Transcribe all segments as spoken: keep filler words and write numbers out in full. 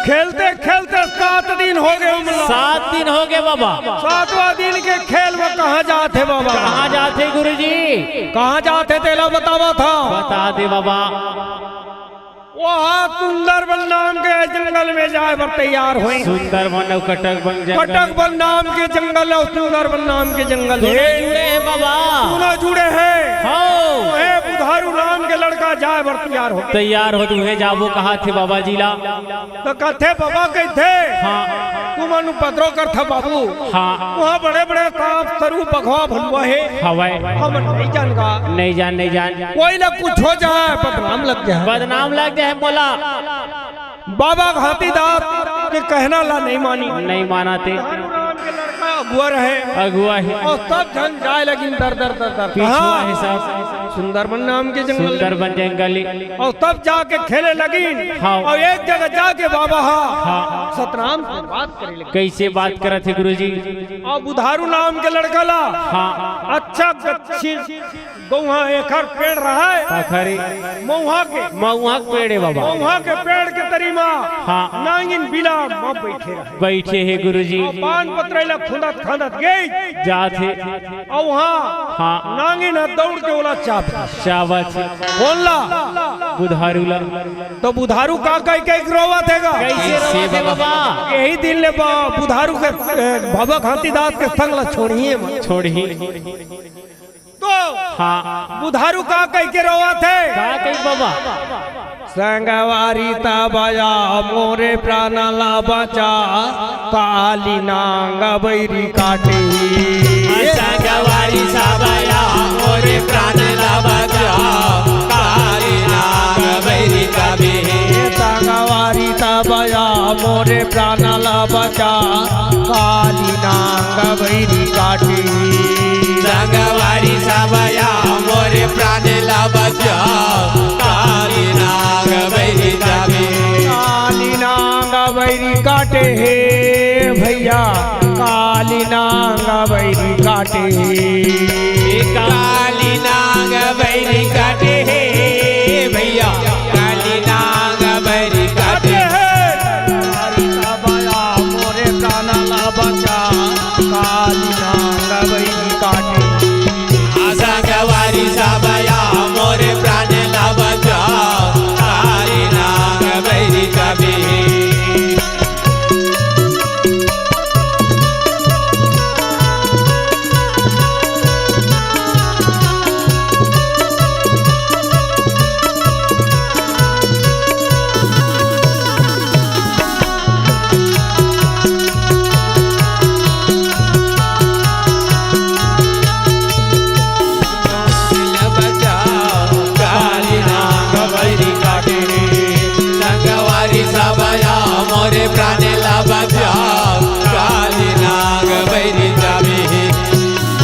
खेलते खेलते सात दिन हो गए उमला। सात दिन हो गए बाबा। सातवां दिन के खेल में कहाँ जात हे बाबा? कहाँ जात हे गुरुजी? कहाँ जात हे तेला बतावत हँव। बता दे बाबा। वहाँ सुंदरबन नाम के जंगल में जाए बर तैयार होय। सुंदरबन अउ कटकबन जंगल। कटकबन नाम के जंगल अउ सुंदरबन नाम के जंगल हे। जुड़े हे बाबा। दूनों जुड़े हे। हाँ। हे बुधारू नाम के लड़का जाए बर तैयार हो। तैयार हो, तुहें जाबो कहा थे बाबा जी ला। त कथे बाबा कहिथे, हाँ। तुमन उपद्रव करथा बाबू। हाँ। वहाँ बड़े-बड़े सांप, सरू, बघवा, भलुवा हे। हवय। हमन नइ जान गा। नइ जान, नइ जान। कोई ला कुछ हो जाए, बदनाम लग जाए। बदनाम लग जाए मोला। बाबा घासीदास के कहना ला नइ मानी। नइ मानत हे। अगुवा रहे। अगुवा हे। अउ सब झन जाए लगिन दर दर दर दर। पिछुआ कहाँ? हे सब। सुंदरबन नाम के जंगल। सुंदरबन जंगल। अउ तब जाके खेले लगिन। हाँ। अउ एक जगह जाके बाबा हा हाँ। सतनाम से बात करे लगिन। कइसे बात करत हे गुरुजी? अउ बुधारू नाम के लड़का ला हाँ। अच्छा गच्छी गौहा एखर पेड़ रहय। पखरी। मउहा के। मउहा के पेड़ हे बाबा। मउहा के पेड़ के तरी मा हाँ। नांगिन बिला मा बइठे रहय। बइठे हे गुरुजी। अउ पान पतरई ला खुंदत खांदत गे। जात हे। अउ हाँ, हाँ। नांगिन ह दउड़ के ओला चाबत हे। चाबत हे। कोन ला? बुधारू ला। त बुधारू का कहि कहि के रोवत हे गा? कइसे रोवत हे बाबा? यही दिन ले बा-, बुधारू के, ए, बाबा घासीदास के संग ला छोड़ही मत। छोड़ही। तो हाँ। बुधारू का कहि के रोवत हे? का कहि बाबा? संगवारी सावया मोरे प्राण ला बचा, काली नांग बैरी काटे। संगवारी सावया मोरे प्राण ला बचा, काली नांग बैरी काटे। संगवारी सावया मोरे प्राण ला बचा, काली नांग बैरी काटे। संगवारी सावया मोरे प्राण ला बचा, काली नांग बैरी काटे। काली नांग बैरी काटे हे भइया, काली नांग बैरी काटे हे। काली नांग बैरी काटे हे भइया, काली नांग बैरी काटे हे। संगवारी सावया मोरे प्राण ला बचा, काली नांग बैरी काटे। संगवारी सावया मोरे प्राण ला बचा, काली नांग बैरी काटे। संगवारी सावया मोरे प्राण ला बचा, काली नांग बैरी काटे हे।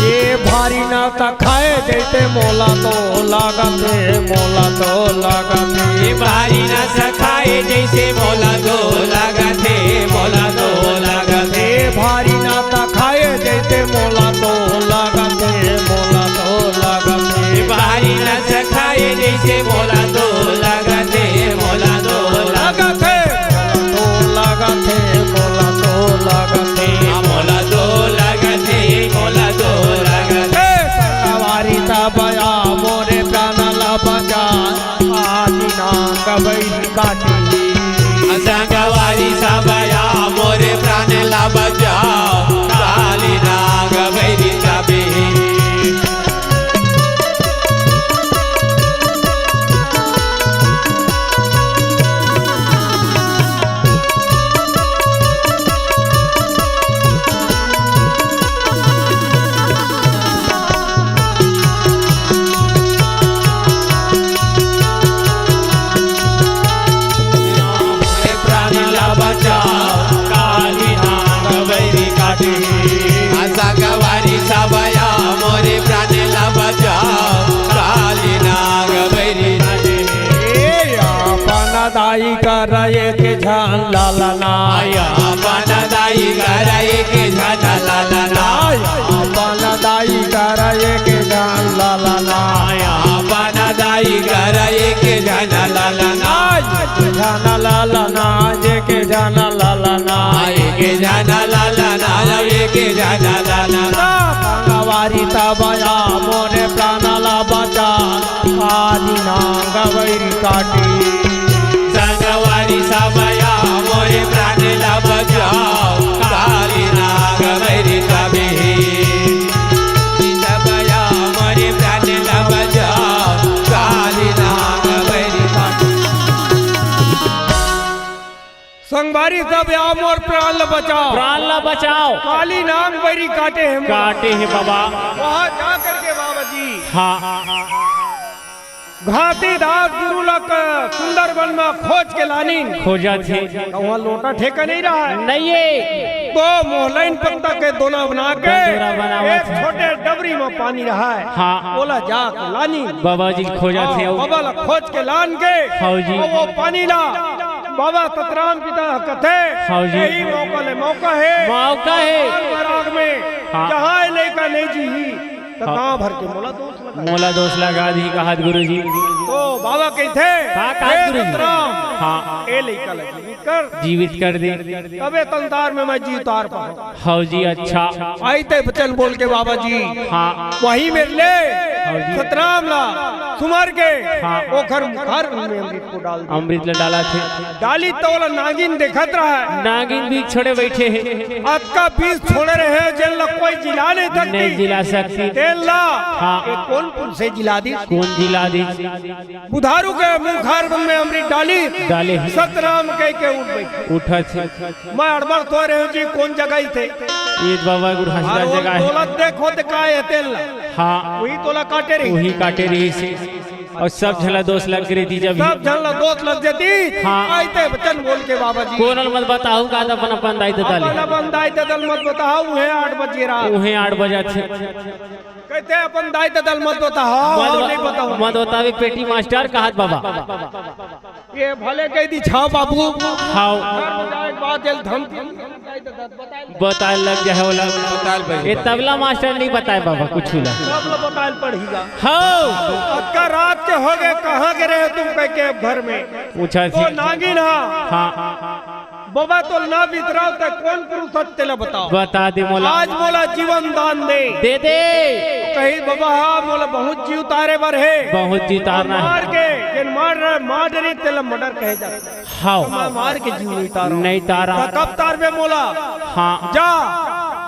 ये भारी नस खाए जइसे मोला तो लागत हे, मोला तो लागत हे। ये भारी नस खाए जइसे मोला तो लागत हे, मोला तो लागत हे। ये भारी नस खाए जइसे मोला तो लागत हे, मोला तो लागत हे। ये भारी नस खाए जइसे मोला तो लागत हे, मोला तो लागत हे। तो लागत हे, मोला तो लागत हे। हाँ, मोला तो लागत हे, मोला तो लागत हे। संगवारी सावया मोरे प्राण ला बचा, काली नांग बैरी काटे। संगवारी सावया मोरे प्राण ला बचा, काली नांग बैरी काटे। प्राण ला बचा, काली नांग बैरी काटे। संगवारी सावया मोरे प्राण ला बचा, काली नांग बैरी काटे। ए अपन दाई कर एक झन ललना। अपन दाई कर एक झन ललना। अपन दाई कर एक झन ललना। अपन दाई कर एक झन ललना। एक झन ललना, एक झन ला ला ला। संगवारी सब या मोरे प्राण ला बचा, काली नांग बैरी काटे। संगवारी सब या मोरे प्राण ला बचा, काली नांग बैरी काटे। सब या मोरे प्राण ला बचा, काली नांग बैरी काटे। संगवारी सब या मोर प्राण ला बचाव। प्राण ला बचाव। काली नांग बैरी काटे हे मोला। काटे हे बाबा। वहाँ जा करके बाबा जी। हाँ। घासीदास गुरु ला क-, सुंदरबन में खोज के लानिन। खोजत हे। तो वहाँ लोटा ठेका नहीं रहा है। नहीं है। तो मोहलैन पत्ता के दोना बना के दोना बनावत एक हे। छोटे डबरी में पानी रहा है। हाँ। ओला जा के लानिन। बाबा जी खोजत हे। हाँ, बाबा ला खोज के लान के। हाँ जी। और वो पानी ला बाबा सतराम पिता कथे, हाँ जी। यही मौका ले मौका हे। मौका हे। मराग में हाँ। जहाँ ए लइका नहीं जी, तो हाँ। गांव भर के मोला दोष लगा। मोला दोष लगा दी कहत गुरुजी। तो बाबा कहथे, का कहत "हे गुरुजी? सतराम, हाँ। ए लइका ला जीवित कर। जीवित कर दे। तबे संसार में मैं जी उतार पाऊँ।" हौ जी, अच्छा। अइते बचन बोल के बाबा जी हाँ। वही मेर ले हाँ जी। सतराम ला सुमर के हाँ। ओखर मुखार में अमृत को डाल दे। अमृत ला डालत हे। डाली तो ओला नागिन देखत रहा है। नागिन भी छोड़े बैठे हे। अतका बीस छोड़े रहे, जेन ला कोई जिला नहीं सकती। नहीं जिला सकती। तेन ला हाँ। ये कौन पुरुष हे जिला दी? कौन जिला दी? बुधारू के मुखार में अमृत डाली, डाले। सतराम कह के उठ बैठे। उठत हे। मैं अड़बड़ तो रहे जी, कौन जगह ही थे? ये बाबा गुरु हंसदा अरे वो जगह हे। तोला देखो ते का हे तेल ला। हाँ। वही तोला काटे रही। वही काटे रही से। और सब झन ला दोष लग रही थी जब। सब झन ला दोष लग जाती। हाँ। अइते बचन बोल के बाबा जी। कोनल मत बताओ का तो अपन, अपन दाई ददा ले। अपन, अपन दाई ददा ले मत बताओ, उहे आठ बजे रात। उहे आठ बजे थे। कहते अपन दाई ददा ले मत बताओ, मत ब-, नहीं बताओ। मत बतावे पेटी मास्टर कहत बाबा। ये भले कह दी छाव बाबू। हाव। घर में जाए के बाद जेल धमकी बताए लग जाए होला। बताए लग ये जाए। तबला मास्टर नहीं बताए बाबा कुछ ला। सब लोग बताए पड़ेगा। हाव। अतका रात के हो गए, कहाँ के रहे तुम कह के घर में? पूछा तो थी। नागिन हा। हाँ। बाबा तो ना बितराव ते कौन पुरुष हे तेला बताओ। बता दे मोला। आज मोला जीवन दान दे। दे दे। कही बाबा हाँ मोला बहुत जीव तारे बर हे। बहुत जीव तारना हे। मार के, जेन मार रहे, मार डरी तेला मर्डर कहे जाथे। हाव। मैं मार के जीव नहीं तारा। नहीं तारा। त कब तारबे मोला? हाँ। जा,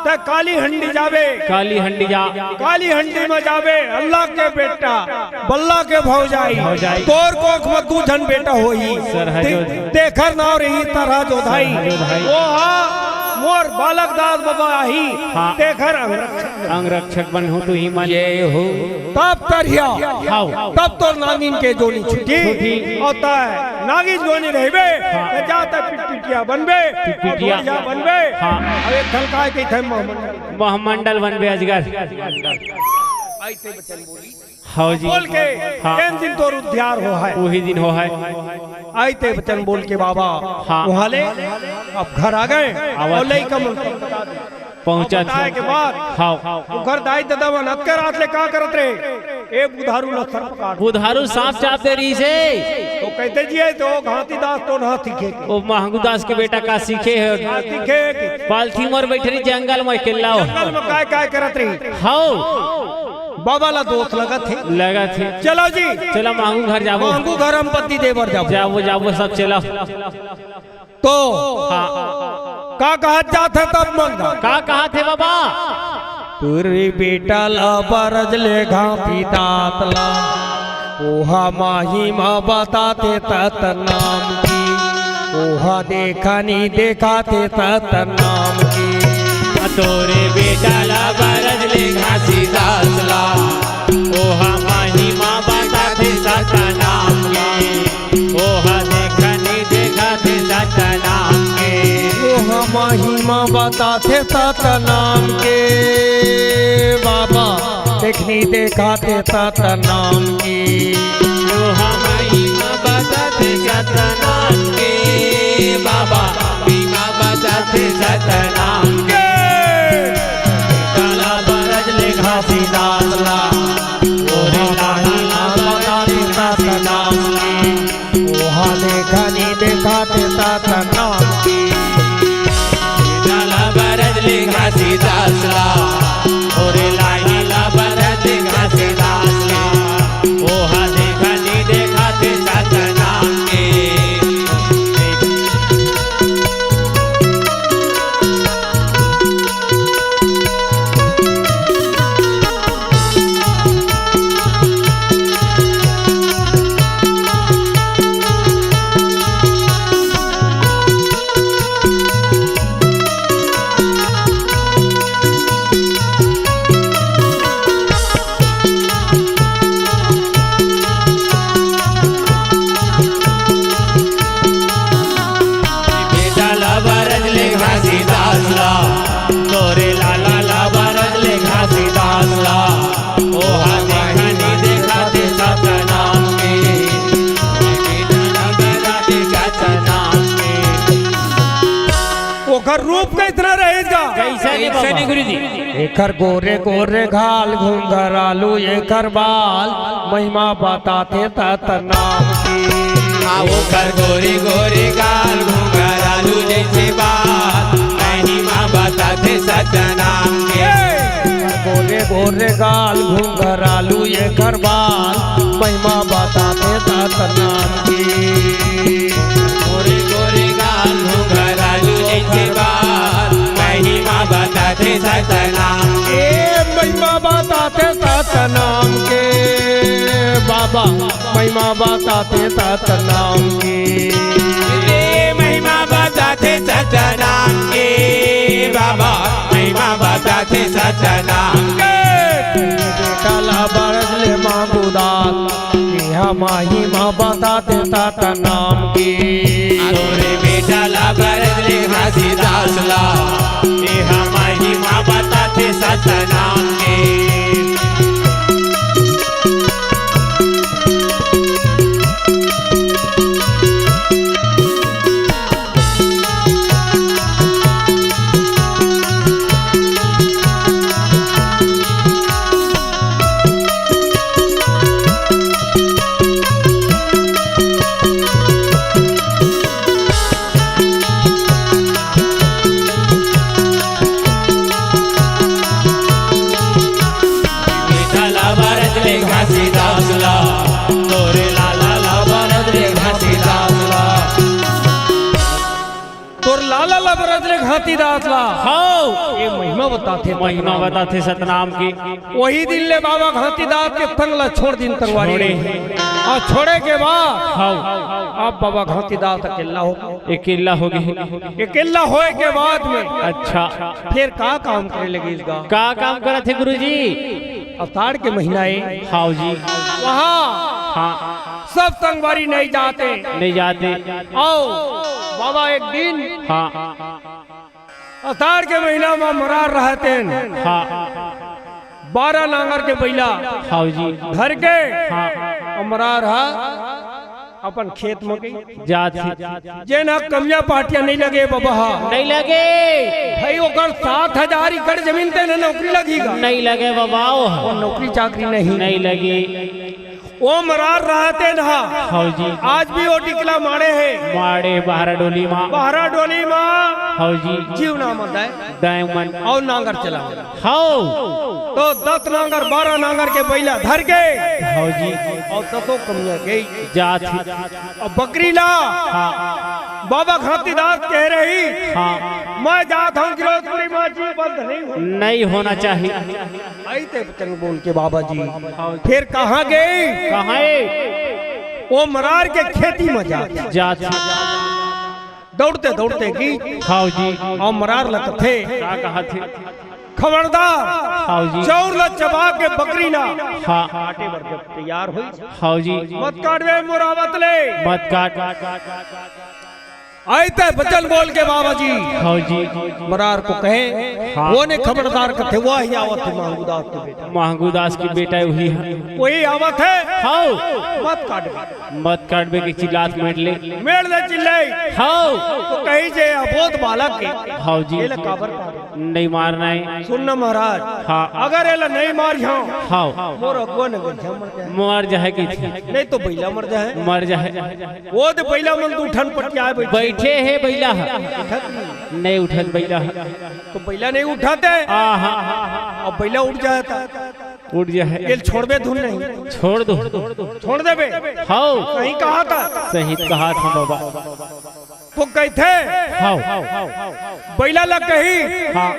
ते काली हंडी जाबे। काली हंडी जा। काली हंडी में जाबे, अल्लाह के बेटा, बल्ला के भौजाई। भौजाई। तोर कोख में दू झन बेटा होही। सरहजो दे-, तेखर नाव रही तरहजो धाई। सरहजो धाई। वो हा मोर बालक दास बाबा आही। हाँ। तेखर अंगरक्षक। अंगरक्षक बन हो तू ही मन। ये हो। तब तरिया। हाव। तब तो नागिन के जोनी छुटी। छुटी। और तय नागिन जोनी रहिबे। हाँ। ते जाता पिटपिटिया बनबे। पिटपिटिया। और ढोलिया बनबे। हाँ। अब एक खलकाय के थे मोहम्मद। महमंडल बनबे अजगर। अइसे बचन बोली। हाव जी। बोल के हाँ। तेन दिन तोर उद्धार हो है। वही दिन हो है। अइसे बचन बोल के बाबा हाँ। वहाँ ले अब घर आ गए आवत और है। लइका मन पहुँचा बताए के बाद हाव। ओकर दाई ददा मन अतका रात ले का करत रहे? ए बुधारू ला सर्प काट। बुधारू सांप चाप दे रही से। तो कहते जी है तो घासीदास तो ना सीखे। ओ महंगू दास के बेटा का सीखे है? का सीखे? पालथी मोर बैठे रही जंगल में अकेला हो। जंगल में काय काय करत रही? हाव। बाबा ला दोष लगत हे। लगत हे। चलो जी। चलो महंगू घर जाबो। महंगू घर हम पति देवर जाबो। जाबो, जाबो सब चलो। तो हाँ। का कहत जात हे तब मन का? का कहत हे बाबा? तोरे बेटा ला बरज ले घासीदास ला, ओहा महिमा बताथे सतनाम के, ओहा देखा नी देखाथे सतनाम के। तोरे बेटा ला बरज ले घासीदास ला, ओहा महिमा बताथे सतनाम के। ओहा देखा नी देखाथे सतनाम के। ओहा महिमा बताथे सतनाम के। बाबा देखा नी देखाथे सतनाम के। ओहा महिमा बताथे सतनाम के। बाबा महिमा बताथे सतनाम के। काला बरज ले घासीदास ला। ओहा महिमा बताथे सतनाम के। ओहा देखा नी देखाथे सतनाम के। काला बरज ले घासीदास ला। ओकर रूप कइसना रहिस गा? कइसे नहीं कइसे बाबा? नहीं गुरुजी? एकर गोरे गोरे गाल, घुंघरालू एकर बाल, महिमा बताथे सतनाम के। हाँ, ओकर गोरे गोरे गाल, घुंघरालू जइसे बाल, महिमा बताथे सतनाम के। ए! गोरे गोरे गाल, घुंघरालू एकर बाल, महिमा बताथे सतनाम के। गोरे गोरे गाल, घुंघरालू जइसे बाल, महिमा बताथे सतनाम के। ए, महिमा बताथे सतनाम के, बाबा, महिमा बताथे सतनाम के। ए, महिमा बताथे सतनाम के, बाबा, महिमा बताथे सतनाम के। बेटा ला बरस ले मांगू दास, इहाँ महिमा बताथे सतनाम के। तोरे बेटा ला बरस ले घासीदास ला, इहाँ महिमा बताथे सतनाम के। बेटा ला बरस ले घासीदास ला, तोरे लाला ला बरस ले घासीदास ला। तोर लाला ला बरस ले घासीदास ला। हव। ए महिमा बताथे महिमा सतनाम। बताथे सतनाम के। ओही दिन ले बाबा घासीदास के संग ला छोड़ दिन संगवारी। छोड़े। अउ छोड़े के बाद हव। अब बाबा घासीदास अकेल्ला हो गे। अकेल्ला हो गे। अकेल्ला होय के बाद में अच्छा। फेर का काम करे लगिस गा? का काम करत हे गुरुजी? आषाढ़ के महीना ए। हव जी। वहाँ हाँ। सब संगवारी नहीं जाते। नहीं जाते। अउ बाबा एक दिन हाँ। आषाढ़ के महीना म मरार रहतेन। हाँ। बारह नांगर के बइला हव जी। धर के हाँ। अउ मरार ह अपन खेत म गई। जात हे। जेन ह कमिया पाटिया नहीं लगे बबा ह। नहीं लगे। भाई ओकर सात हजार एकड़ जमीन तेन नौकरी लगही गा। नहीं लगे बबा ओ ह। अउ नौकरी चाकरी नहीं। नहीं लगे। ओ मरार रहतेन ह। हव जी। आज भी ओ डिकला माड़े हे। माड़े बहरा डोली मा। बहरा डोली मा। हव जी। जीव नाम दय। दय मन। अउ नांगर चला। हव। तो दस नांगर, बारह नांगर के बइला धर के। हव जी। अउ दसो कमिया गई। जात हे। अउ बकरी ला। हाँ। बाबा घासीदास कहे रही। हाँ। मैं जात हंव गिरौदपुरी मा, जीव बंद नहीं हो। नहीं होना चाहिए। अइसे बचन बोल के बाबा जी। हव। फेर कहाँ गई? कहाँ ए? ओ मरार के खेती म जात। जात। दउड़ते दउड़ते गई। हव जी। अउ मरार ल कथे। का कहत हे? खबरदार। हव जी। चउर ल चबा के बकरी ला। हाँ। काटे बर जब तैयार होई। हव जी। मत काटबे मोर आवत ले। मत काट। अइसे बचन बोल के बाबा जी। हव जी। मरार को कहे, हाँ। ओ ने खबरदार कथे, वही आवत हे मांगू दास के बेटा। मांगू दास के बेटा वही हे। वही आवत हे। हव। मत काटबे। मत काटबे के चिल्लात मेड़ ले। मेड़ ले चिल्लाई। हव। तो कही जे अबोध बालक के। हव जी। एला काबर काटबे? नहीं मारना हे। सुन न महाराज। हाँ। अगर एला नहीं मारिहंव। हव। मोर अगुआ न गंजा मर जाए। मर जाए कहिथे। नहीं तो बइला मर जाए। मर जाए। ओ दे बइला मन दू ठन पटियाए बइठे। बइठे हे बइला ह। उठत नहीं। नहीं उठत बइला ह। तो बइला नहीं उठत हे। आ, हाँ, हाँ, हाँ। अब बइला उठ जाए त। उठ जाए। एल छोड़बे धुन नहीं। छोड़ दो। छोड़ देबे। हव। सही कहा था। सही कहा था बाबा। तो कहिथे, हव। बइला ला कही, हाँ।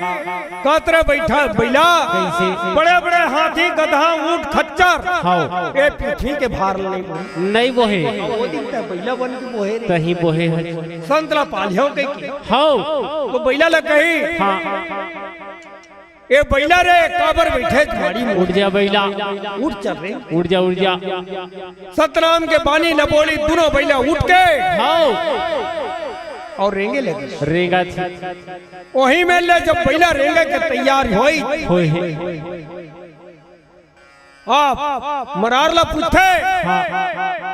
कहत रहे बइठा, बइला, कइसे? बड़े-बड़े हाथी, गदहा, ऊंट, खच्चर, हव। ए पृथ्वी के भार ल नहीं बोहे। नहीं बोहे। वो दिन तैं बइला बन के बोहे रे। तहीं बोहे हे। संत ला पालिहंव कहिके। हव। तो बइला ला कही, हाँ। ए बइला रे, काबर बइठे माड़ी म? उठ जा बइला। उठ चल रे। उठ जा, उठ जा। सतनाम के बानी न बोली, दूनों बइला उठ के हव। अउ रेंगे लगे। रेंगत हे। ओही मेर ले जब बइला रेंगे के तैयार होई, होय हे। अब मरार ला पूछथे, हाँ।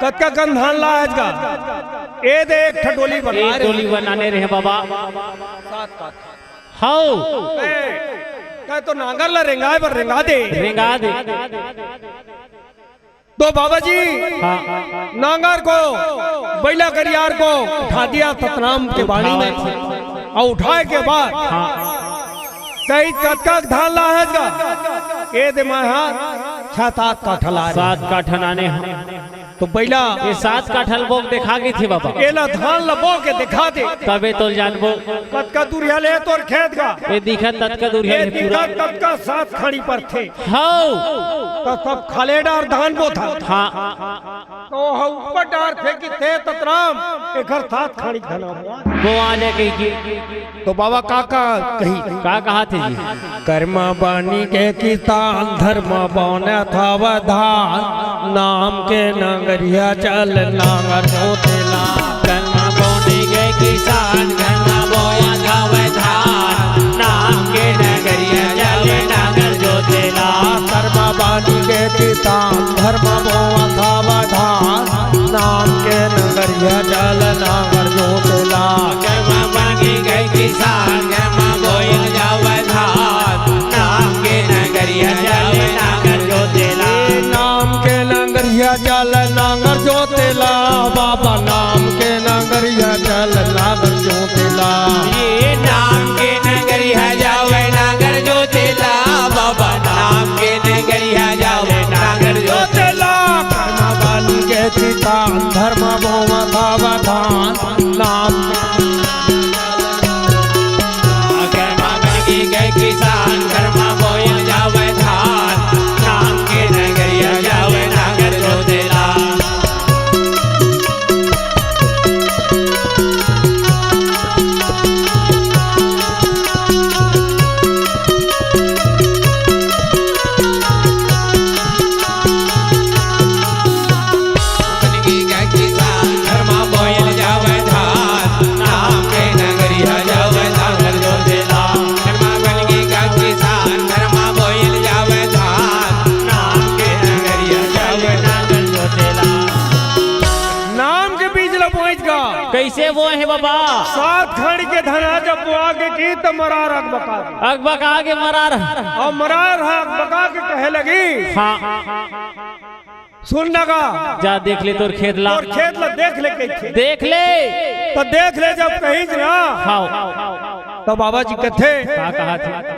कतका कन धान लाय हस गा? ए दे एक ठा डोली बना एक रे। डोली बनाने रहे बाबा। हव। ए, कहे तो नांगर ला रेंगाय बर रेंगा दे। रेंगा दे। तो बाबा जी, हाँ। नांगर को, बइला गरियार को उठा दिया सतनाम के बाणी में। अउ उठाय के बाद, हाँ। कही, "कतका धान लाहस गा?" ए दे, मैं हा छह सात काठा लाने। सात काठा लाने हंव। तो बइला ए सात काठा ल बो के देखा कहिथे बाबा। एला धान ल बो के देखा दे। तभे तो जानबो। कतका दूरिहा ले तोर खेत गा? ए दिखत ततका दूरिहा ए ले पूरा। दिखत ततका सात खाड़ी परथे। हव। तो सब खाले डार धान बोथन। हाँ। तो ह ऊपर डार फेंकथे, "सतनाम, एकर सात खाड़ी धन बोवा।" बोवा ले कहिके। तो बाबा का, का कही? का कहाथे जी? कर्मा बानी के किसान, धर्मा बोवत हवय धान, नाम के नगरिया चल, नांगर जोतेला। कर्मा बानी के किसान, धर्मा बोवत हवय धान, नाम के नगरिया चल, नांगर जोतेला। कर्मा बानी के किसान, धर्मा बोवत हवय धान, नाम के नगरिया चल, नांगर जोतेला। कर्मा बानी के किसान, कर्मा बोवत हवय धान, नाम के नगरिया चल, नांगर जोतेला। ए नाम के नगरिया चल, नांगर जोतेला, बाबा नाम के नगरिया चल, नांगर जोतेला। ए नाम के नगरिया जावय, नांगर जोतेला, बाबा नाम के नगरिया जावय, नांगर जोतेला। कर्मा बानी के किसान, धर्मा बोवत हवय धान, नाम। कर्मा बानी के किसान, कर्मा बोवत हवय धान, नाम के नगरिया जावय, नांगर जोतेला। नाम के बीज ल बोइच गा। कइसे बोए हे बाबा? सात खाड़ी के धन ह जब बोआ के कही त मरार अकबका। अकबका के मरार। अउ मरार ह अकबका के कहे लगी। हाँ। सुन न गा। जा देख ले तोर खेत ला। तोर खेत ला देख ले कहिथे। देख ले। त देख ले जब कहिस ना। हाँ। त बाबा जी कथे। का कहाथे?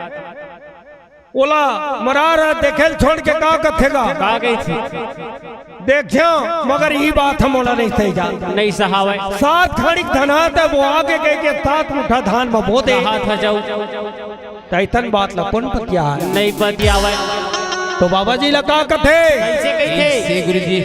ओला मरार ह देखे ल छोड़ के का कथे गा? का कहिथे? देखेंव, मगर इही बात ह मोला नइ सही जात। नइ सहावय। सात खाड़ी के धन ह त बोआ के कहिके सात मुठा धान म बो दे। कहात ह जाऊ। त अइसन बात ल कोन पतियावय? नइ पतियावय। त बाबा जी ल का कथे? कइसे कहिथे? कइसे गुरुजी?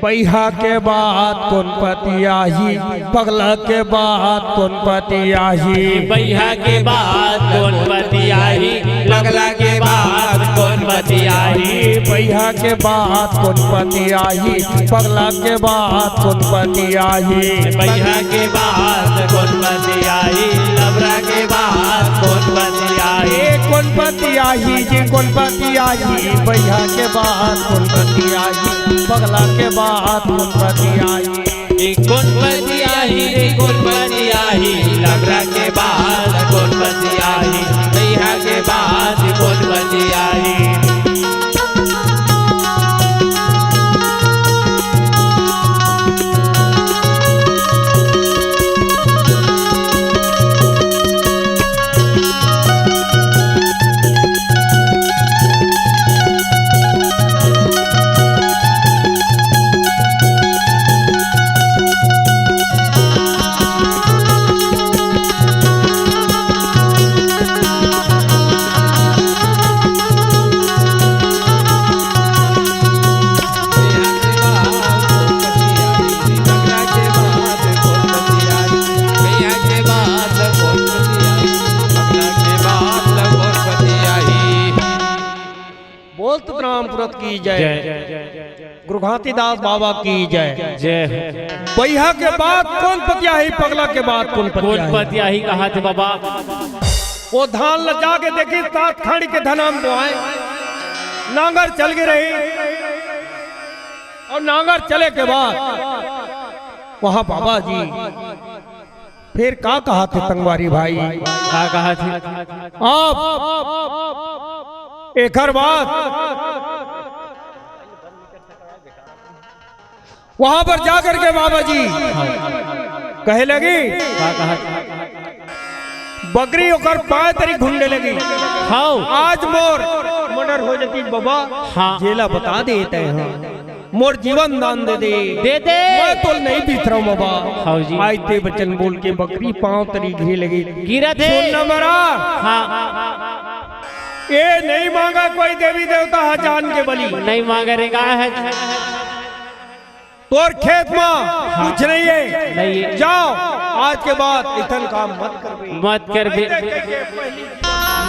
बइहा के बात कोन पतियाही, पगला के बात कोन पतियाही। बइहा के बात कोन पतियाही, पगला के बात कोन पतियाही। बइहा के बात कोन पतियाही, पगला के बात कोन पतियाही। बइहा के बात कोन पतियाही, लबरा के बात कोन पतियाही। ए कोन पतियाही जी, कोन पतियाही, बइहा के बात कोन पतियाही, पगला के बात कोन पतियाही। ए कोन पतियाही रे, कोन पतियाही, लबरा के बात कोन पतियाही, बइहा के बात कोन पतियाही। बोल तुतराम पुरत की जय। जय। गुरु घासीदास बाबा की जय। जय हो। बइहा के बात कोन पतियाही, पगला के बात कोन कोन पतियाही? पतियाही कहाथे बाबा? ओ धान ल जाके देखिस, सात खाड़ी के धन म बोआय, नांगर चल गे रही, अउ नांगर चले के बाद वहाँ बाबा जी फिर का कहा थे संगवारी भाई? का कहा थे? अब एकर बाद वहां पर जाकर के बाबा जी कहे लगी, का कहा थे? बकरी ओकर पांय तरी घुंडे लगी। हाव। आज मोर मर्डर हो जाती बाबा, हाँ। जेला बता देते हैं। मोर जीवन दान दे दे। दे दे। मैं तोल नहीं बिसरव बाबा। हाव जी। आज ते वचन बोल के बकरी पांव तरी गिरे लगी। गिरत हे। सुन न मरार। हाँ। ए नहीं मांगा कोई देवी देवता हा जान के बलि। नहीं मांगा रे, का है? तोर खेत मा कुछ नहीं है। नहीं है। जाओ, आज के बाद इतन काम मत करबे। मत करबे।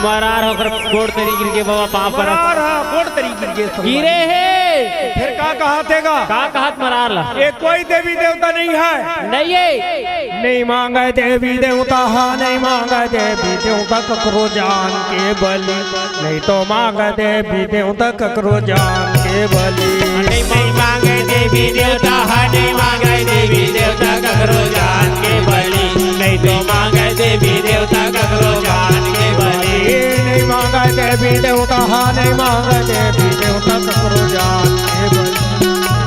मरार होकर गोड़ तरी गिर के बाबा पाँव पर। मरार हा, गोड़ तरी गिर के संग गिरे हे। फिर का कहा थे गा? का कहा थे मरार ला? ये कोई देवी देवता नहीं है। नहीं है। नहीं मांगे देवी देवता हा, नहीं मांगे देवी देवता ककरो जान के बलि। नहीं तो मांगे देवी देवता ककरो जान के बलि। नहीं, नहीं मांगे देवी देवता हा, नहीं मांगे देवी देवता ककरो जान के बलि। नहीं तो मांगे देवी देवता ककरो जान के बलि। नहीं मांगे देवी देवता हा, नहीं मांगे देवी देवता ककरो जान के बलि।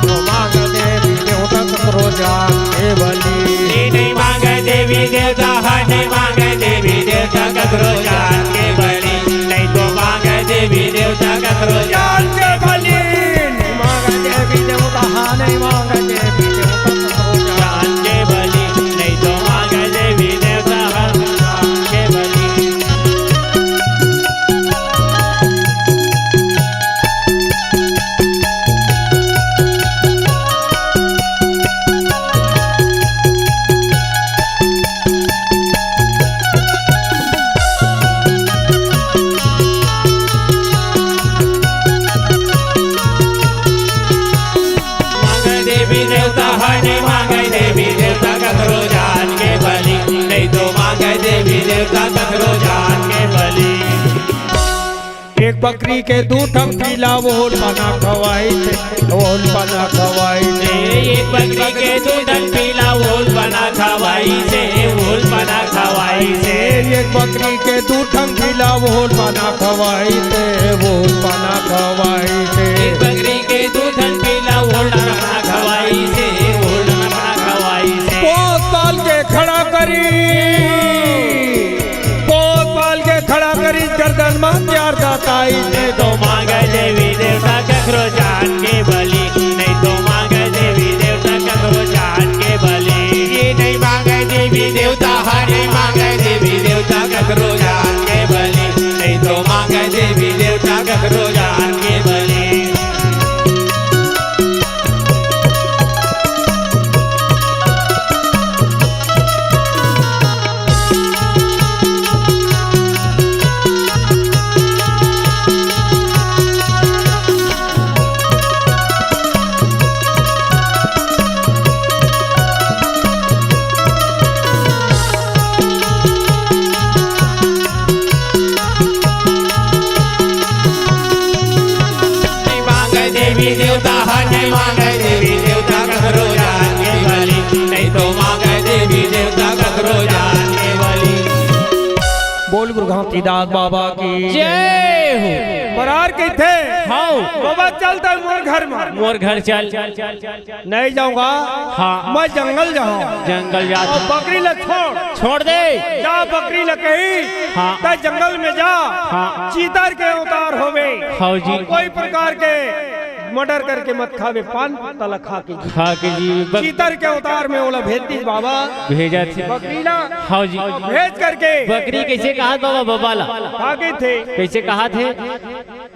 तो मांगे देवी देवता ककरो जान के बलि। ये नहीं मांगे देवी देवता हा, नहीं मांगे देवी देवता ककरो जान के बलि। नहीं तो मांगे देवी देवता ककरो जान के बलि। नहीं मांगे देवी देवता हा, नहीं मांगे देवी देवता ककरो जान के बलि। नहीं तो मांगे देवी देवता हा, जान के बलि। मांगे देवी देवता हने, मांगे देवी देवता ककरो जान के बलि, नहीं तो मांगे देवी देवता ककरो जान के बलि। एक बकरी के दू ठन पीला ओल बना खवाई थे, ओल बना खवाई थे। एक बकरी के दू ठन पीला ओल बना खवाई थे, ओल बना खवाई थे। एक बकरी के दू ठन पीला ओल बना खवाई थे, ओल बना खवाई थे। एक बकरी के दू ठन पीला ओल बना खवाई थे, ओल बना खवाई थे। पोस पाल के खड़ा करी, पोस पाल के खड़ा करी, गर्दन मा प्यार दाताई। नहीं तो मांगे देवी देवता ककरो जान के बलि, नहीं तो मांगे देवी देवता ककरो जान के बलि। ये नहीं मांगे देवी देवता, हरे मांगे देवी देवता ककरो जान के बलि, नहीं तो मांगे देवी देवता ककरो जान के बलि। नहीं मांगे देवी देवता, हने मांगे देवी देवता ककरो जान के बलि, नहीं तो मांगे देवी देवता ककरो जान के बलि। बोल गुरु घासीदास बाबा की जय हो। मरार कहिथे, हाँ। बाबा चल तैं मोर घर मा। मोर घर चल। नहीं जाऊंगा। हाँ। मैं जंगल जाहूं। जंगल जात अउ हूँ। बकरी ला छोड़। छोड़ दे। जा बकरी ला कही, हाँ। तैं जंगल में जा। हाँ। चीतर के अवतार होवे। हाँ जी। अउ कोई प्रकार के मर्डर करके मत खावे, पान पत्ता ला खा के जी। खा के जी, बक- चीतर के अवतार में ओला भेज दी बाबा। भेजा थे। बकरी ला हाँ जी। भेज करके बकरी कइसे कहा बाबा, बाबा ला? खा के थे। कइसे कहा थे?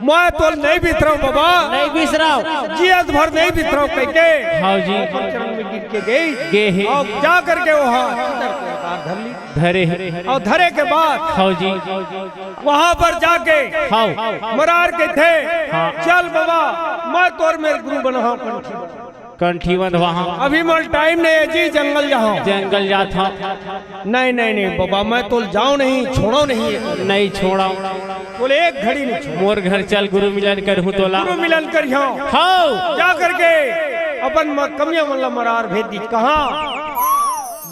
मैं तोल नहीं बिसरव बाबा। नहीं बिसरव। जियत भर नहीं बिसरव कहिके। हाँ जी। चरण में गिर के गई। गे हे। अउ जा करके वो हाँ, चीतर के अवतार धर ली। धरे हे। अउ धरे के बाद हाँ जी। वहां पर जाके हाँ। मरार कहिथे, हाँ। चल बाबा, मैं तोर मेर गुरु बनाहूं कंठी। कंठी बंधवाहूं। अभी मोर टाइम नहीं है जी, जंगल जाहूं। जंगल जात हूं। नहीं, नहीं, नहीं बाबा, मैं तोल जाओ नहीं, छोड़ो नहीं। नहीं छोड़ो। बोले एक घड़ी नहीं छोड़ो। मोर घर चल, गुरु मिलन करहूं तोला। गुरु मिलन करिहूं। हाँ। जा करके अपन म-, कमिया मन ला मरार भेज दी। कहाँ?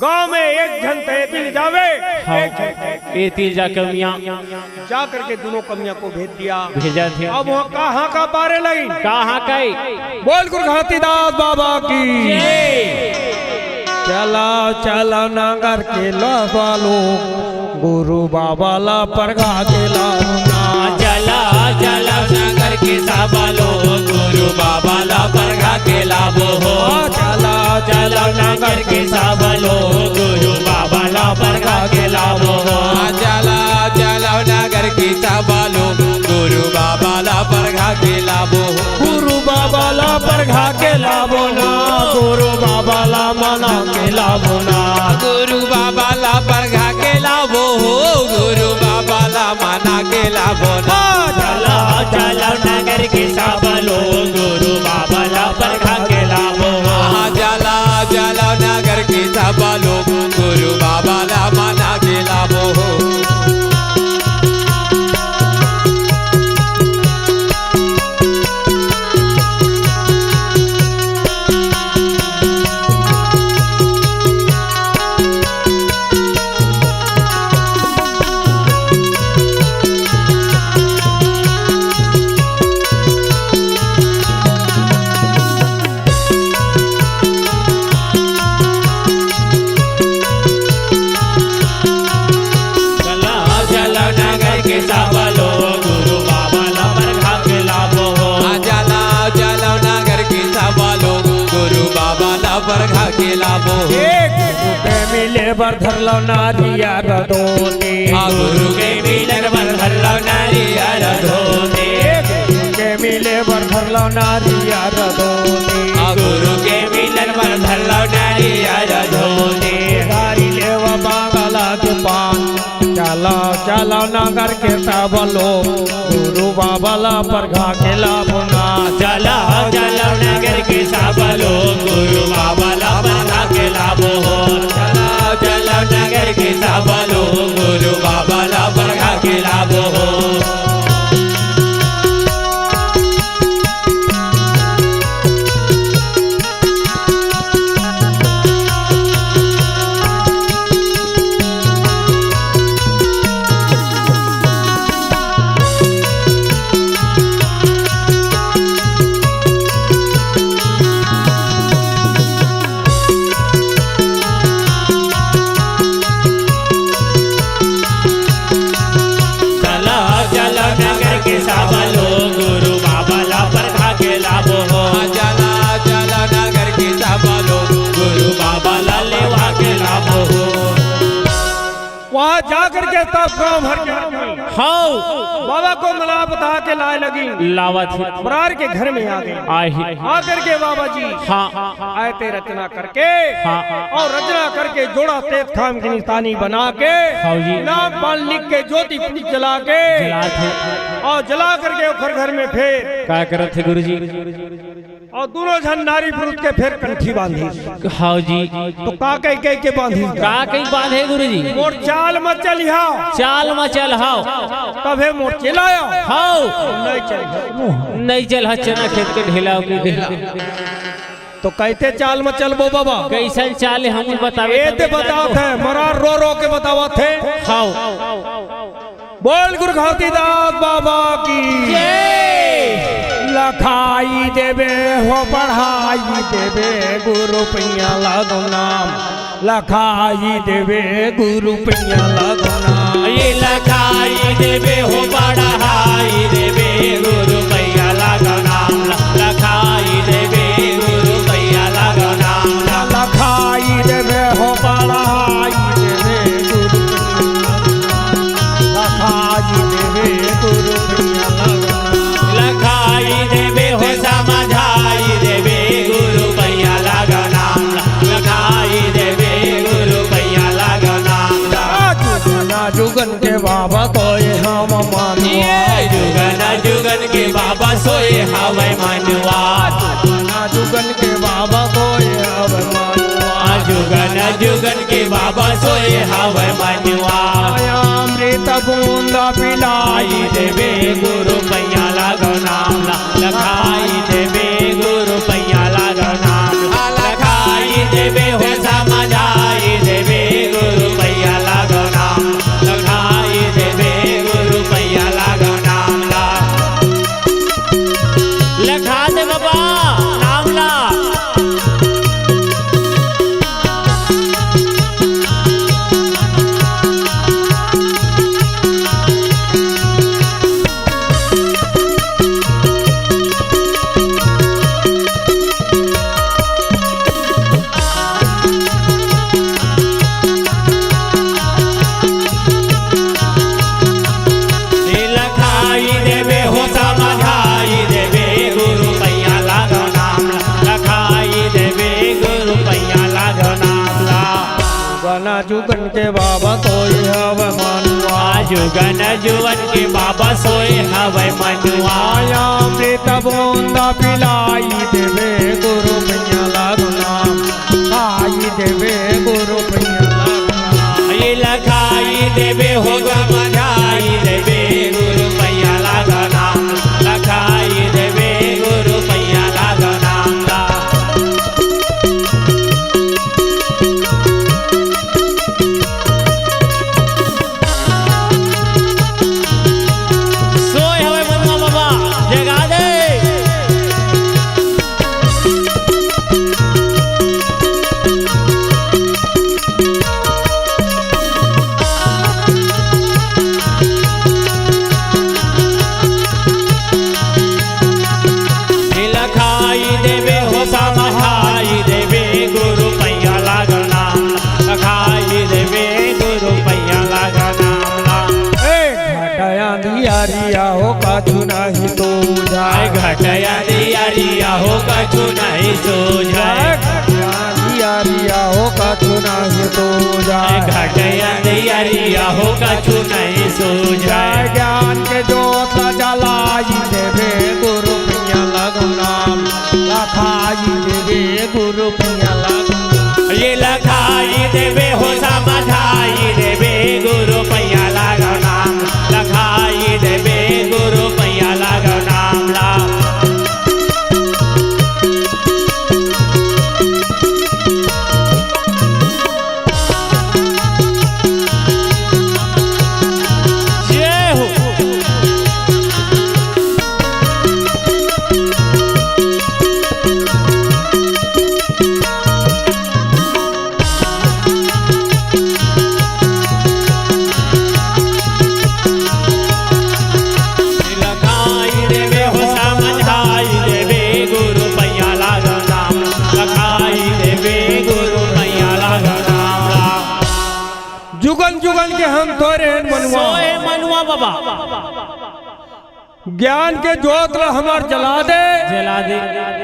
गांव में एक झन त एती ले जावे, हाँ। एक झन त एती ले जा कमिया। जा करके दोनों कमिया को भेज दिया। भेजा थे। अब वहाँ कहाँ का पारे लगी? कहाँ का? बोल गुरु घासीदास बाबा की। जय। चला, चला नगर के ला सालो, गुरु बाबा ला परघा के लाना। चला, चला नगर के सब लोग, गुरु बाबा ला परघा के लाबो हो। चला, चला नगर के सब लोग, गुरु बाबा ला परघा के लाबो हो। चला, चला नगर के सब लोग, गुरु बाबा ला परघा के लाबो हो। गुरु बाबा ला परघा के लाबो ना, गुरु बाबा ला मना के लाबो ना। गुरु बाबा ला परघा के लाबो हो, गुरु बाबा ला मना के लाबो ना। चला, चला नगर के सब लोग, गुरु बाबा ला परघा के लाबो हो। चला, चला नगर के सब लोग, गुरु बाबा ला मना के लाबो हो। चला, चला नगर के सब लोग, गुरु बाबा ला परघा के लाबो हो। चला, चला नगर के सब लोग, गुरु बाबा ला परघा के लाबो हो। ए गुरु के मिले बर धर लो नारियर धोती। हाँ, गुरु के मिलन बर धर लो नारियर धोती। ए गुरु के मिले बर धर लो नारियर धोती। हाँ, गुरु के मिलन बर धर लो नारियर धोती। धारी लेवा बांगला के पान। चला, चला नगर के सब लोग, गुरु बाबा ला परघा के लाबो ना। चला, चला नगर के सब लोग, गुरु बाबा ला परघा के लाबो हो। चला, चला नगर के सब लोग, गुरु बाबा ला परघा के लाबो हो। चला, चला नगर के सब लोग, गुरु बाबा ला परघा के लाबो हो। चला, चला नगर के सब लोग, गुरु बाबा ला लेवा के लाबो हो। वहाँ जाकर के तब गांव भर के आदमी हाँ। बाबा को मना बता के लाए लगी। लावा थे। बरार के घर में आ गए। आए ही। आकर के बाबा जी हाँ। आए ते रचना करके हाँ। और रचना करके जोड़ा तेज खाम की निशानी बना के हाँ जी। नाम पान लिख के ज्योति पुंज जला के जला थे। और जला करके ओखर घर में फेर का करत थे गुरुजी? और दोनों झन नारी पुरुष के फेर कंठी बांधी। हाँ जी। तो का कह कह के बांधी? का कह बांधे गुरुजी? मोर चाल म चलिहा। चाल म चल हाव। तभे मोर चेला आय। हाव। नहीं चलिहा। नहीं चल हा चना खेत के ढेला के ढेला। तो कहते चाल म चलबो बाबा। कैसन चाल हे हमन बतावे ए ते तबे बतावत जानबो। हे, मरार रो रो के बतावत हे। हाव। बोल गुरु घासीदास बाबा की। जय। लखाई देबे हो पढ़ाई देबे गुरु पैया लागो नाम। लखाई देबे गुरु पैया लागो नाम। ये लखाई देबे हो पढ़ाई देबे गुरु पैया लागो नाम। लखाई देबे गुरु पैया लागो नाम। लखाई देबे हो पढ़ाई देबे गुरु पैया लागो नाम। लखाई देबे गुरु पैया लागो नाम। लखाई देबे हो समझाई देबे गुरु पैया लागो नाम। लखाई देबे गुरु पैया लागो नाम। जुगन जुगन के बाबा सोए हवय मनवा। जुगन जुगन के बाबा सोए हवय मनवा। जुगन जुगन के बाबा सोए हवय मनवा। जुगन जुगन के बाबा सोए हवय मनवा। अमृत बूंद पिलाई देबे गुरु पैया लागो नाम। लखाई देबे गुरु पैया लागो नाम। लखाई देबे हो समझाई देबे हाँ दे बाबा, नाम ला। लखाई देबे हो समझाई देबे गुरु पैया लागो नाम ला। लखाई देबे गुरु पैया लागो नाम ला। जुगन जुगन के बाबा सोई हवे मनुआ। जुगन जुगन के बाबा सोई हवे मनुआ। अमृत बूंदा पिलाई देबे गुरु पैया लागो नाम। खाई देबे गुरु पैया लागो नाम। ये लखाई देबे हो समझाई देबे गुरु पैया लागो नाम। लखाई देबे गुरु पैया लागो नाम ला। सोए हवे मनुआ बाबा, जगा दे। लखाई देबे हो समझाई देबे गुरु पैया लागो नाम। लखाई देबे गुरु पैया लागो नाम ला। ए, घटया दियारिया हो कछु नहीं सूझाय। घटया दियारिया हो कछु नहीं सूझाय। घटया दियारिया हो कछु नहीं सूझाय। घटया दियारिया हो कछु नहीं सूझाय। ज्ञान के जोत जलाई देबे गुरु पैया लागो नाम। लखाई देबे गुरु पैया लागो। ये लखाई देबे हो समझाई देबे गुरु पैया लागो नाम। लखाई देबे गुरु पैया लागो नाम ला। जय हो। लखाई देबे हो समझाई देबे गुरु पैया लागो नाम। लखाई देबे गुरु पैया लागो नाम ला। जुगन जुगन के हम तोरे हन मनुआ। सोए मनुआ बाबा। ज्ञान के जोत ला हमर जला दे। जला दे।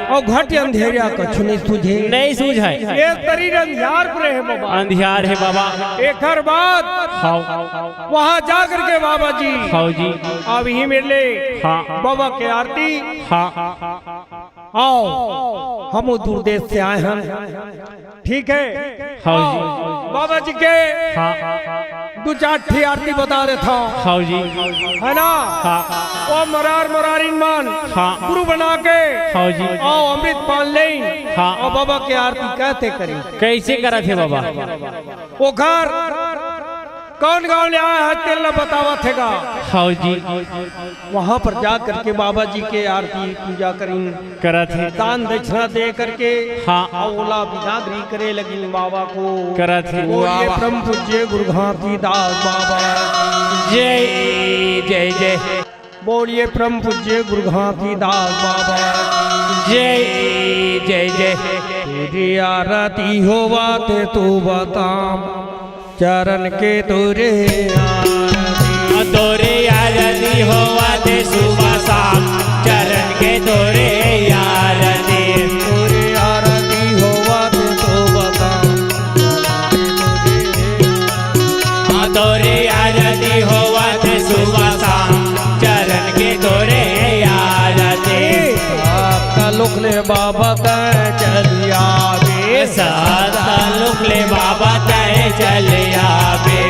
अउ घट अंधेरिया कछु नहीं सूझे। नहीं सूझे। ये तरी अंधियार परे हे बाबा। अंधियार हे बाबा। एकर बाद हाँ। वहाँ जाकर के बाबा जी। हाँ जी। अब ही मिले। हाँ। बाबा के आरती। हाँ। आओ, हम दूर देश से आए हैं। ठीक है। हाँ जी। बाबा जी के हाँ। दू चार ठी आरती बता देथंव। हाँ जी। है ना? हाँ। ओ मरार मरारिन मन हाँ। गुरु बना के हाँ जी। अउ अमृत पान लेइन हाँ। अउ बाबा के आरती कइसे करें? कइसे करत हे बाबा? ओखर कौन गांव ले आए हे तेला बतावत हे गा। हाँ जी। वहाँ पर जा करके बाबा जी के आरती पूजा करिन। करत हे। दान दक्षिणा दे करके हाँ। अउ ओला बिदागरी करे लगिन बाबा को। करत हे। बोलिए वाह, वाह। परम पूज्य गुरु घासीदास बाबा। जय, जय, जय। बोलिए परम पूज्य गुरु घासीदास बाबा। जय, जय, जय। तेरी आरती होवत हे तू बता। चरण के तोरे आरती। तोरे आरती होवत हे सुबह शाम, चरण के तोरे आरती। तोरे आरती होवत हे सुबह शाम, हाँ, तोरे आरती होवत हे सुबह शाम, चरण के तोरे आरती। सात लोक ले बाबा तैं चलिया बे। सात लोक ले बाबा तैं चलिया बे।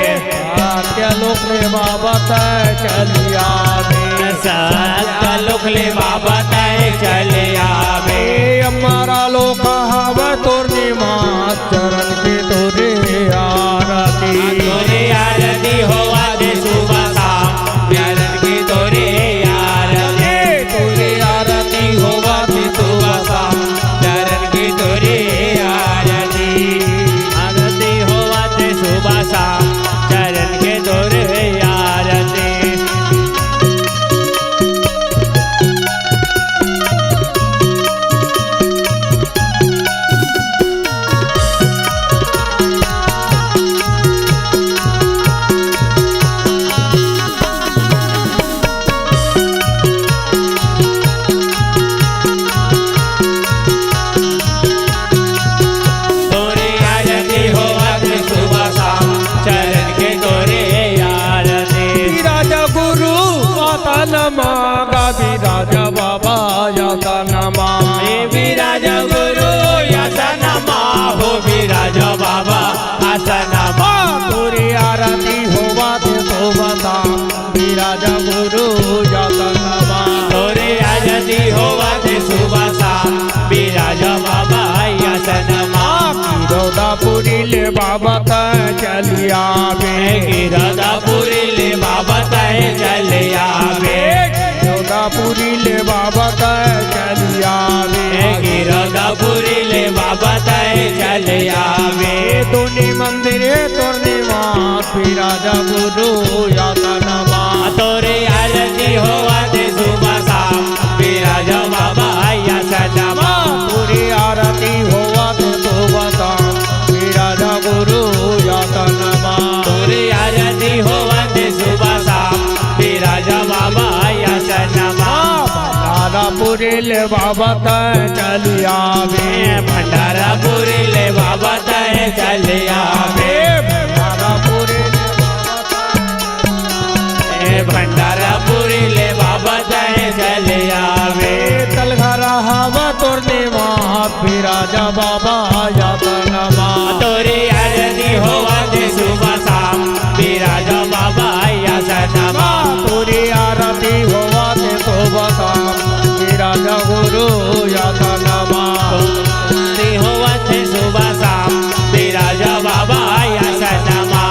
सात लोक ले बाबा तैं चलिया बे। सात लोक ले बाबा तैं चलिया बे। ए, हमारा लोक हवे तोर निवास, चरण के तोरे आरती। तोरे आरती होवत हे सुबह शाम, चरण के तोरे आरती। ए, तोरे आरती होवत बाबा तैं चलिया बे। गिरदापुरी ले बाबा तैं चलिया बे। गिरदापुरी ले बाबा तैं चलिया बे। गिरदापुरी ले बाबा तैं चलिया बे। दोनी मंदिर तोर निवास बिराजा गुरु यातनमा। तोरे आरती होवत सुबह शाम बिराजा बाबा आसनमा। तोरे आरती होवत सुबह शाम बिराजा गुरु यातनमा। तोरे आरती होवत सुबह शाम बिराजा बाबा आसनमा। भंडारापुरी ले बाबा तैं चलिया बे। भंडारापुरी ले बाबा तैं चलिया बे। भंडारापुरी ले बाबा ए भंडारापुरी ले बाबा तैं चलिया बे। तलघरा हवा तोर निवास बिराजा बाबा यातनमा। तोरे आरती होवत सुबह शाम बिराजा बाबा आसनमा। तोरे आरती होवत सुबह शाम बिराजा गुरु यातनमा। आरती होवत सुबह शाम बिराजा बाबा आसनमा।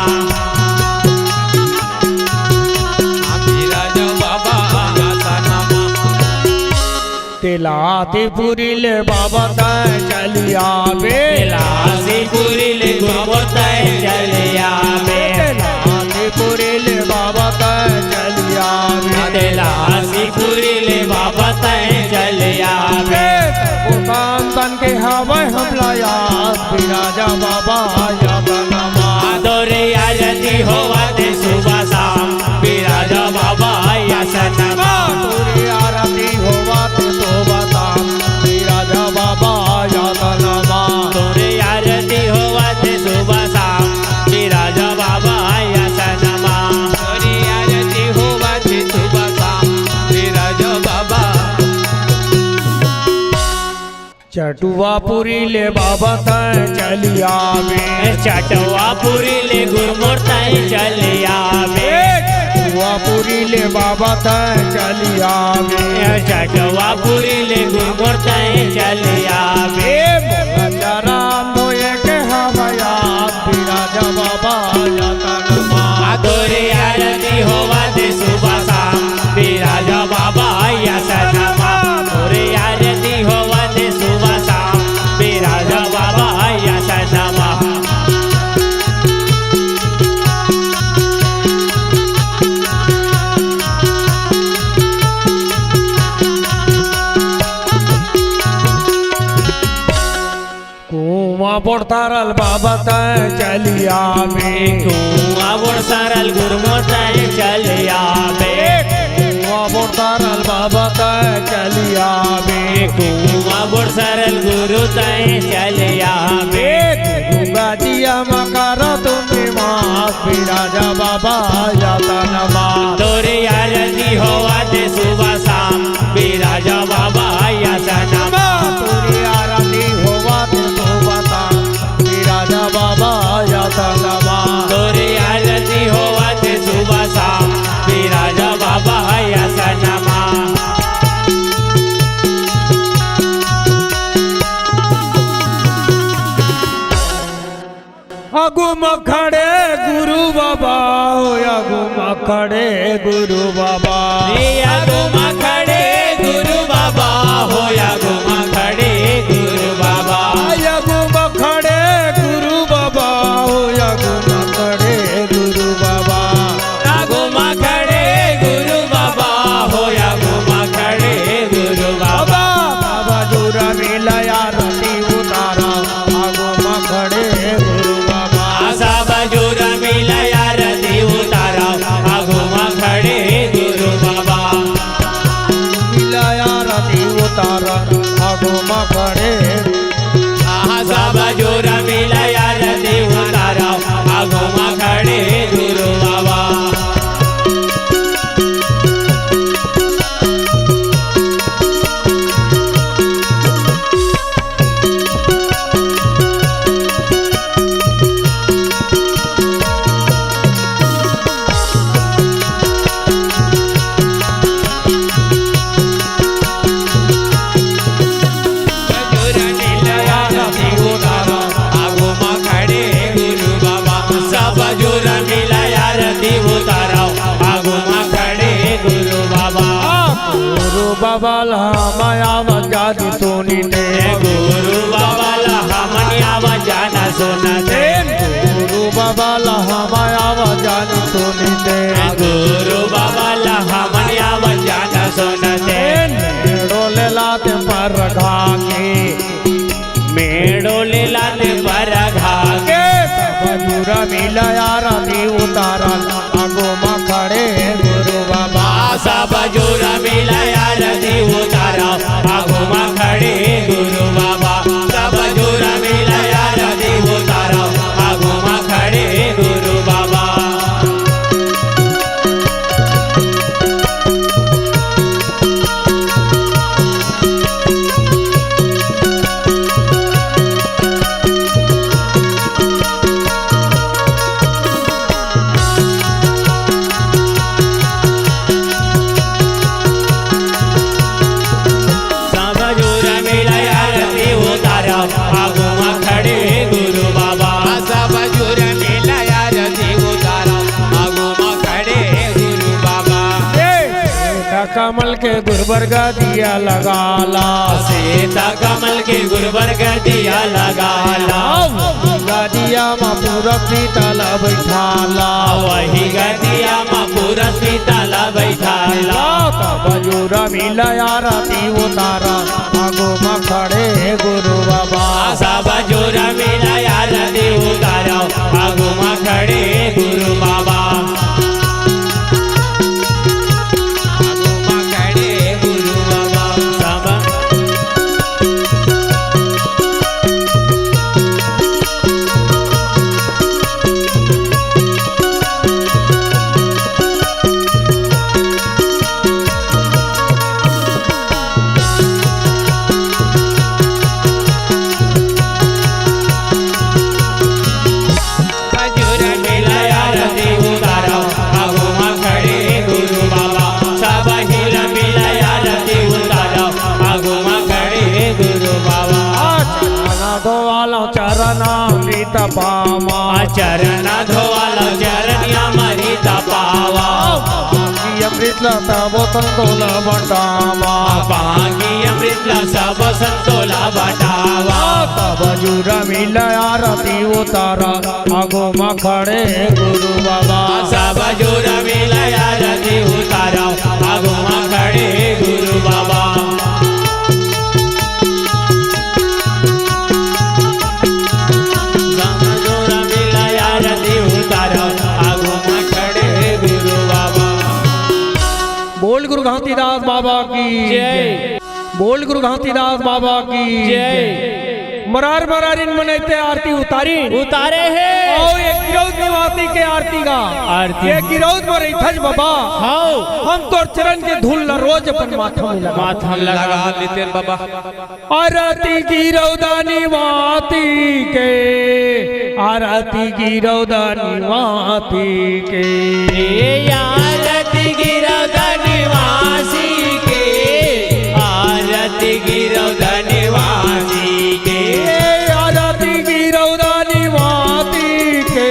तेलासीपुरी ले बाबा तैं चलिया बे। तेलासीपुरी ले गुरु तैं चलिया बे। तेलासीपुरी ले बाबा तैं चलिया बे। तेलासीपुरी ले बाबा तैं चलिया बे। भूतान तन के हवय हमला याद बिराजा बाबा यातनमा। तोरे आरती होवत सुबह शाम बिराजा बाबा आसनमा। तोरे आरती होवत सुबह शाम बिराजा बाबा यातनमा। तोरे आरती होवत सुबह शाम बिराजा बाबा आसनमा। तोरे आरती होवत सुबह शाम बिराजा बाबा। चटुआपुरी ले बाबा तैं चलिया बे। चटुआपुरी ले गुरु मोर तैं चलिया बे। चटुआपुरी ले बाबा तैं चलिया बे। चटुआपुरी ले गुरु मोर तैं चलिया बे। मोला चरण धोए के हवय याद बिराजा बाबा यातनमा। तोरे आरती होवत सुबह शाम बिराजा बाबा आसनमा। तोरे आरती होवत सुबह शाम बिराजा बाबा आसनमा। कुआं बोरतारल बाबा तैं चलिया बे। कुआं बोरतारल गुरु मोर तैं चलिया बे। कुआं बोरतारल बाबा तैं चलिया बे। कुआं बोरतारल गुरु तैं चलिया बे। गंगा जिया म करा तुम निवास बिराजा बाबा यातनमा। तोरे आरती होवत सुबह शाम बिराजा बाबा आसनमा। तोरे आरती होवत सुबह शाम बिराजा बाबा आसनमा। तोरे आरती होवत सुबह शाम बिराजा बाबा आसनमा। आगू म खड़े गुरु बाबा हो, आगू म खड़े गुरु बाबा। ए आगू म खड़े गुरु बाबा हो, आगू म खड़े गुरु बाबा। आगू म खड़े गुरु बाबा हो, आगू म खड़े गुरु बाबा। आगू म खड़े गुरु बाबा हो, आगू म खड़े गुरु बाबा। बाबा जुरा मिला आरती उतारा, आगू म खड़े गुरु बाबा। सब जुरा मिला आरती उतारा, आगू म खड़े गुरु बाबा। मिला आरती उतारा, आगू म खड़े। आहा, सब जुरा मिला आरती उतारा, आगू म खड़े गुरु बाबा। बाबा ला हमन आवत जात सुनते। गुरु बाबा ला हमन आवत जात सुनते। गुरु बाबा ला हमन आवत जात सुनते। गुरु बाबा ला हमन आवत जात सुनते। मेड़ो ले लाते परघा के, मेड़ो ले लाते परघा के। सब जुरा मिला आरती उतारन, आगू मा खड़े गुरु बाबा। सब जुरा मिला आरती उतारन, आगू मा खड़े गुरु बाबा। सब जुरा मिला आरती उतारन, आगू मा खड़े गुरु बाबा। सब जुरा मिला आरती उतारन, आगू मा खड़े गुरु बाबा। सब जुरा मिला आरती उतारन, आगू मा खड़े गुरु बाबा। ए, सीता कमल के गुरु बर गदिया लगाला। सीता कमल के गुरु बर गदिया लगाला। गदिया मा पूरा सीता ला बैठाला। वही गदिया मा पूरा सीता ला बैठाला। सब जुरा मिला आरती उतारन, आगू मा खड़े गुरु बाबा। सब जुरा मिला आरती उतारन, आगू मा खड़े गुरु बाबा। आगू मा खड़े गुरु बाबा। सब जुरा मिला आरती उतारन, आगू मा खड़े गुरु बाबा। सब जुरा मिला आरती उतारन, आगू मा खड़े गुरु बाबा। चरना धोवाला चरना अमृत पावा। चरना धोवाला चरनिया अमृत पावा। पांगी अमृत ला सबो संतो ला बटावा। पांगी अमृत ला सबो संतो ला बटावा। सब जुरा मिला आरती उतारन, आगू मा खड़े गुरु बाबा। सब जुरा मिला आरती उतारन, आगू मा खड़े गुरु बाबा। सब जुरा मिला आरती उतारन, आगू मा खड़े गुरु बाबा। बोल गुरु घासीदास बाबा की जय। बोल गुरु घासीदास बाबा की जय। मरार मरारिन मनई ते आरती उतारिन। उतारे हे। अउ ये गिरौद निवासी के आरती गा। आरती। ये गिरौद म रहिथस बाबा। हव। हम तोर चरन के धूल ला रोज अपन माथा म लगा। माथा म लगा। लगा लेतेन बाबा। आरती गिरौद निवासी के, आरती गिरौद निवासी के। ए आरती गिरौद निवासी के, आरती गिरौद निवासी के। ए आरती गिरौद निवासी के,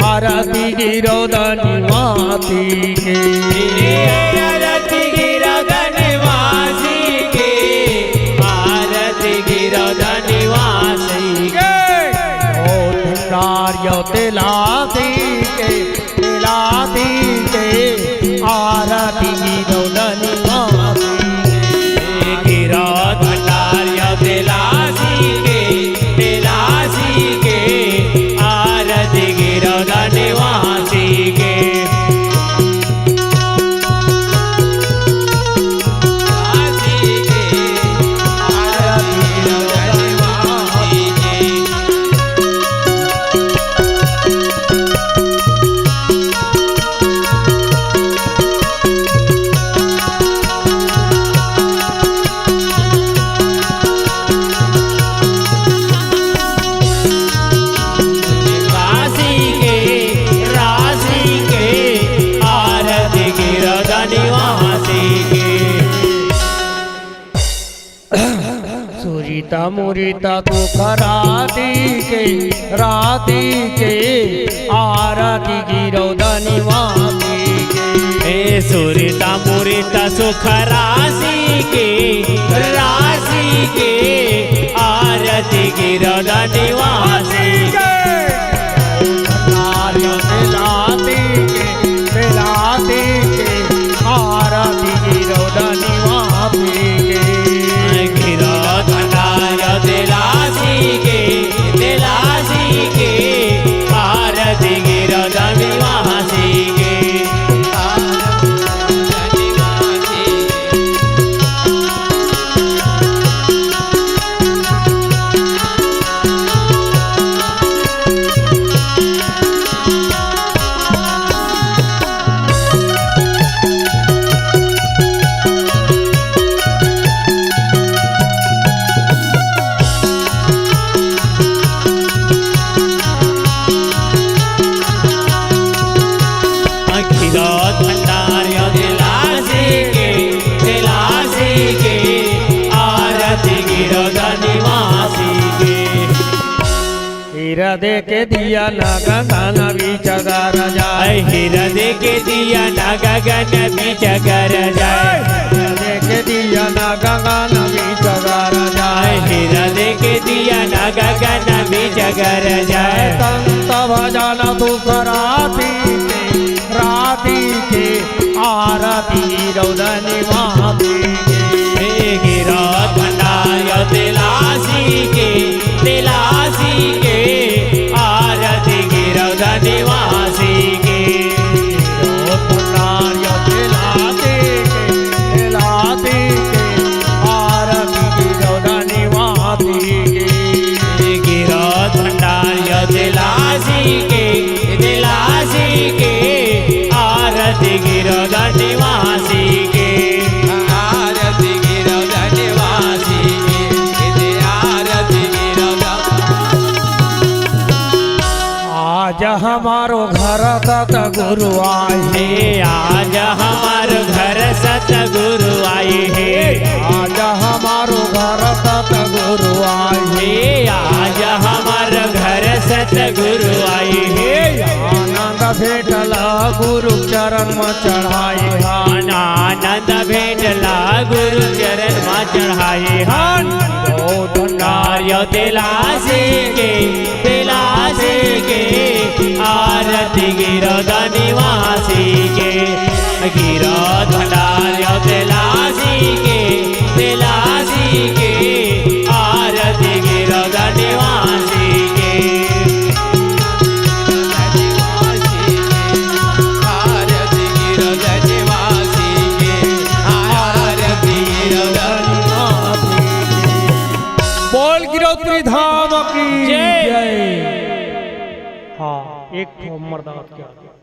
आरती गिरौद निवासी के। ए आरती गिरौद निवासी के, आरती गिरौद निवासी के। ओ भंडारियो तेलासी के, तेलासी के, आरती गिरौद निवासी के। गिरौद भंडारियो तेलासी के, तेलासी के, आरती गिरौद निवासी के। सुरिता मुरिता सुख राति के, राति के, आरती गिरौदा निवासी के। हे सुरिता मुरिता सुख राशि के, राशि के, आरती गिरौदा निवासी के। नारियल दिलाती के, दिलाती के, आरती गिरौदा निवासी के। गिरौदा भंडार दिलासी के, दिलासी के, आरती गिरौदा निवासी के। गिरौद भंडार दिलासी के, दिलासी के, आरती गिरौद निवासी के। हीरा दे के दिया ना गगन बीच गरजाए। हीरा दे के दिया ना गगन बीच गरजाए। हीरा दे के दिया ना गगन बीच गरजाए। हीरा दे के दिया ना गगन बीच गरजाए। संत भजन सुख राति के, राति के, आरती गिरौद निवासी के। हे गिरौद भंडार दिलासी के, दिलासी के, आरती गिरौद निवासी के। गिरौद भंडार दिलासी के, दिलासी के, आरती गिरौद निवासी के। गिरौद भंडार दिलासी के, दिलासी के, आरती गिरौद निवासी के। आरती गिरौद निवासी के, आरती गिरौद। आज हमारो घर सतगुरु आए हे। आज हमारो घर सतगुरु आए हे। आज हमारो घर सतगुरु आए हे। आज हमारो घर सतगुरु आए हे। आनंद भेटला गुरु चरण म चढ़ाए हन। आनंद भेटला गुरु चरण म चढ़ाए हन। गिरौद भंडार दिलासी के, दिलासी के, आरती गिरौद निवासी के। गिरौद भंडार दिलासी के, दिलासी के, आरती गिरौद निवासी के। आरती गिरौद निवासी के, आरती गिरौद निवासी के। बोल गिरौदपुरी धाम की जय। जय। हाँ, एक ठो मर्दावत क्या।